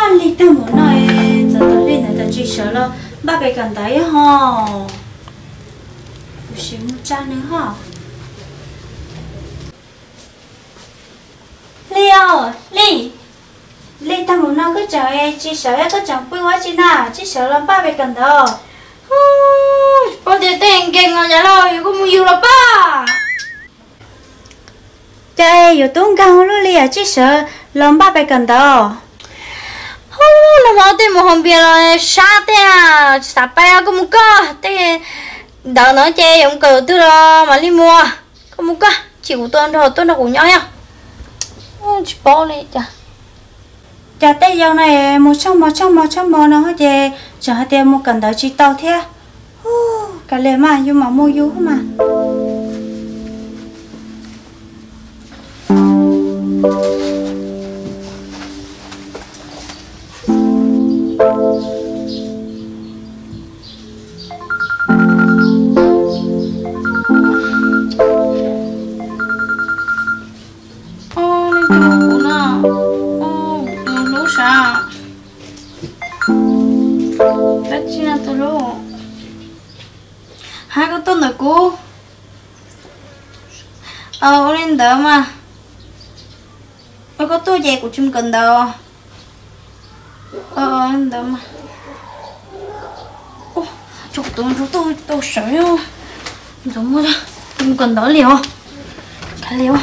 Lig tag mus no, ntxov tom Hli ntawd tsis sawv los npaj pem kawm ntawv ho. Kuv sim mus tsa nws ho. Hli os, Hli, lig tag mus no koj tseem tsis sawv, koj tseem pw ua dab tsi na? Tsis sawv los npaj pem kawm ntawv. Paub tias tej nkeeg no yav laug yuav kuj mus yug los pab. Cas yuav tub nkeeg luaj li, tsis sawv los npaj pem kawm ntawv. Hub, nag hmo tej mus haus npias los sab tej, tsis xav pab, koj mus koj, tej ntawv no ces yuav mus kawm twg los mam li mus. Koj mus koj, chim kuv tuaj nrog, tuaj nrog kuv nyob yog. Tsis paub li cas. Cas tej yau no mus tshaj hmo tshaj hmo tshaj hmo no ces tseem hais tias mus kawm ntawv tsis tau thiab. Kav liam mas, yus mam mus yus mas. Tus hlub sav, dab tsi no tus hlub? Hab, koj tuaj ntawm kuv. Ua li ntawd mas, koj tuaj ces kuv tsis mus kawm ntawv. Ntawd mas, tus ntsuag tuaj tau sawv, ntxov muag, mus kawm ntawv li os. Kav liam,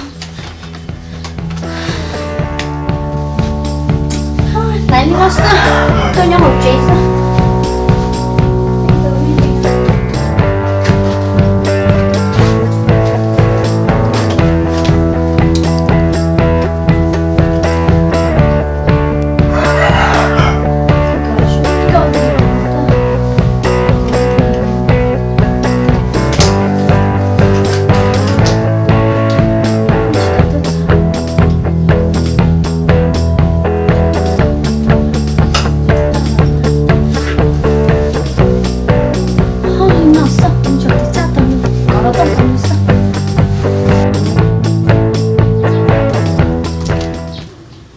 laiv li no xwb, tuaj nyob hauv tsev xwb.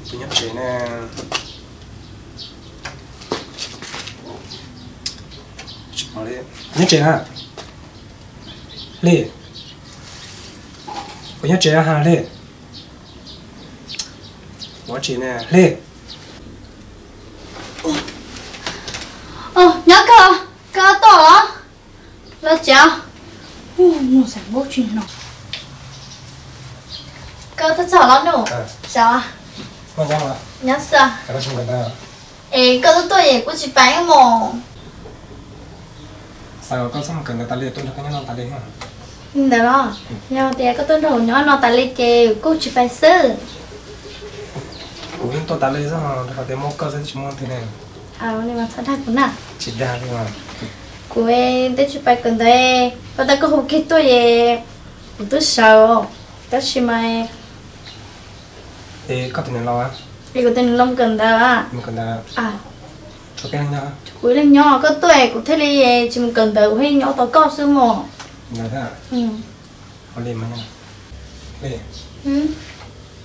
Tus nyob tsev ne. Nyob tsev ha. Hli, puas nyob tsev ha Hli? Ua tsi ne Hli? Nyob kawg, koj tuaj los? Los tsev. Nus xav npaub tsis hnov. Koj tuaj txog los nus? Nyob xwb. Es koj tuaj tuaj es kuv tsis pais mus. Xav kom koj txhob mus kawm ntawv tas li, tuaj nrog koj nyob no tas li. Li ntawd los? Yog tias koj tuaj nrog kuv nyob no tas li ces kuv tsis pais xwb. Kuv yeej tuaj tas li xwb, rau qhov tias muaj koj xwb tsis muaj leej twg ne. Li mas txhob dag kuv na. Tsis dag li mas. Kuv twb tsis pais kawm ntawv, koj tas koj hu kiag tuaj es kuv twb sawv, tab sis mas. Es koj tus niam laus? Es kuv tus niam laus mus kawm ntawv. Mus kawm ntawv. Kuv ib leeg nyob, koj tuaj kuv thiaj li tsis mus kawm ntawv, kuv thiaj nyob tos koj xwb mos. Ntawd thiab. Ua li mas. Li,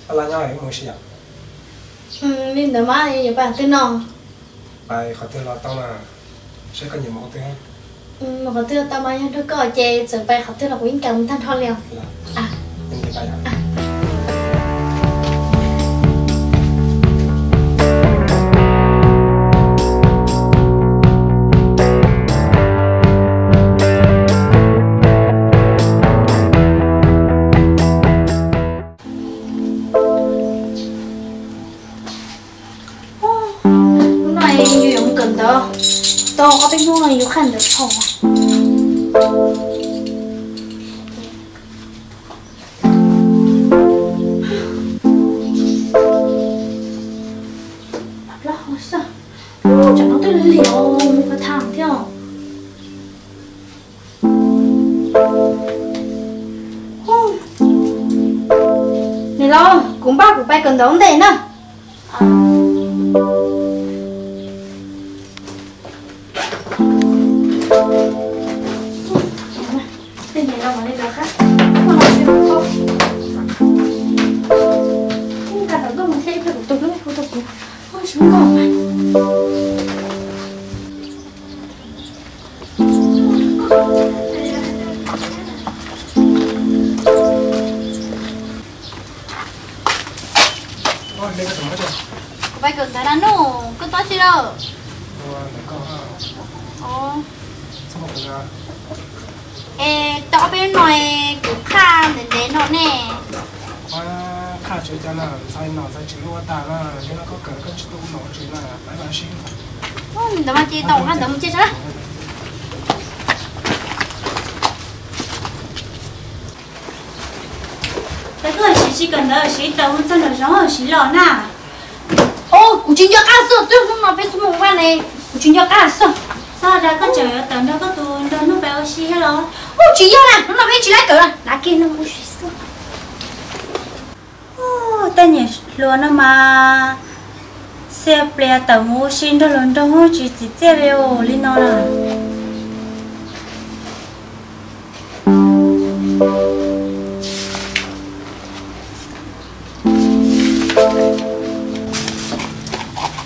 koj los nyob mus si yom? Li ntawd mas yuav pais qhov twg no? Pais qhov twg los tau mas, saib koj nyiam mus qhov twg. Mus qhov twg los tau mas, yog nrog koj ces txawm pais qhov twg los kuv yeej kam mus tag nrho li os. Hnub no yus yuav mus kawm ntawv, tau ob peb hnub no yus qhaj ntawv txhaum. Tsam no twb lig mus kho tham thiab. Niam laus, kuv npaj kuv pais kawm ntawv ntej na. Tej niam laus mam li los qab, ua no tsis tau. Ib pliag kuv tuaj mus thiab ib pliag kuv tuaj mus, kuv tuaj kuv, tsis nkauj mas. Kuv pais kawm ntawv na Nuj, koj txhob tsis lawm. Es tau ob peb hnub no kuv qhaj ntev ntev no ne. Ntawd mas ces tau qhaj ntawv mus cia tso na. Tau koj siv tsis kawm ntawv siv tau mus txog nram zoov siv los na. Kuv tsis nco qab xwb, twb hnub no peb xub mus vaj ne, kuv tsis nco qab xwb. Xyov dag koj tseem yuav tawm nrog koj tus nraug Nuj pais ua si thiab los? Ub, tsis yog na, hnub no peb tsis laib kawm, lav kiag no ua si xwb. Tej niam hluas no mas xia plias tawm mus ua si nrog luag nraug tsis txim txiaj li li no na.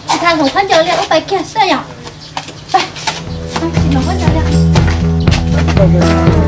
Tsis tas hloov khaub ncaws li, ub, pais kiag xwb yom. Tsis hloov khaub ncaws li.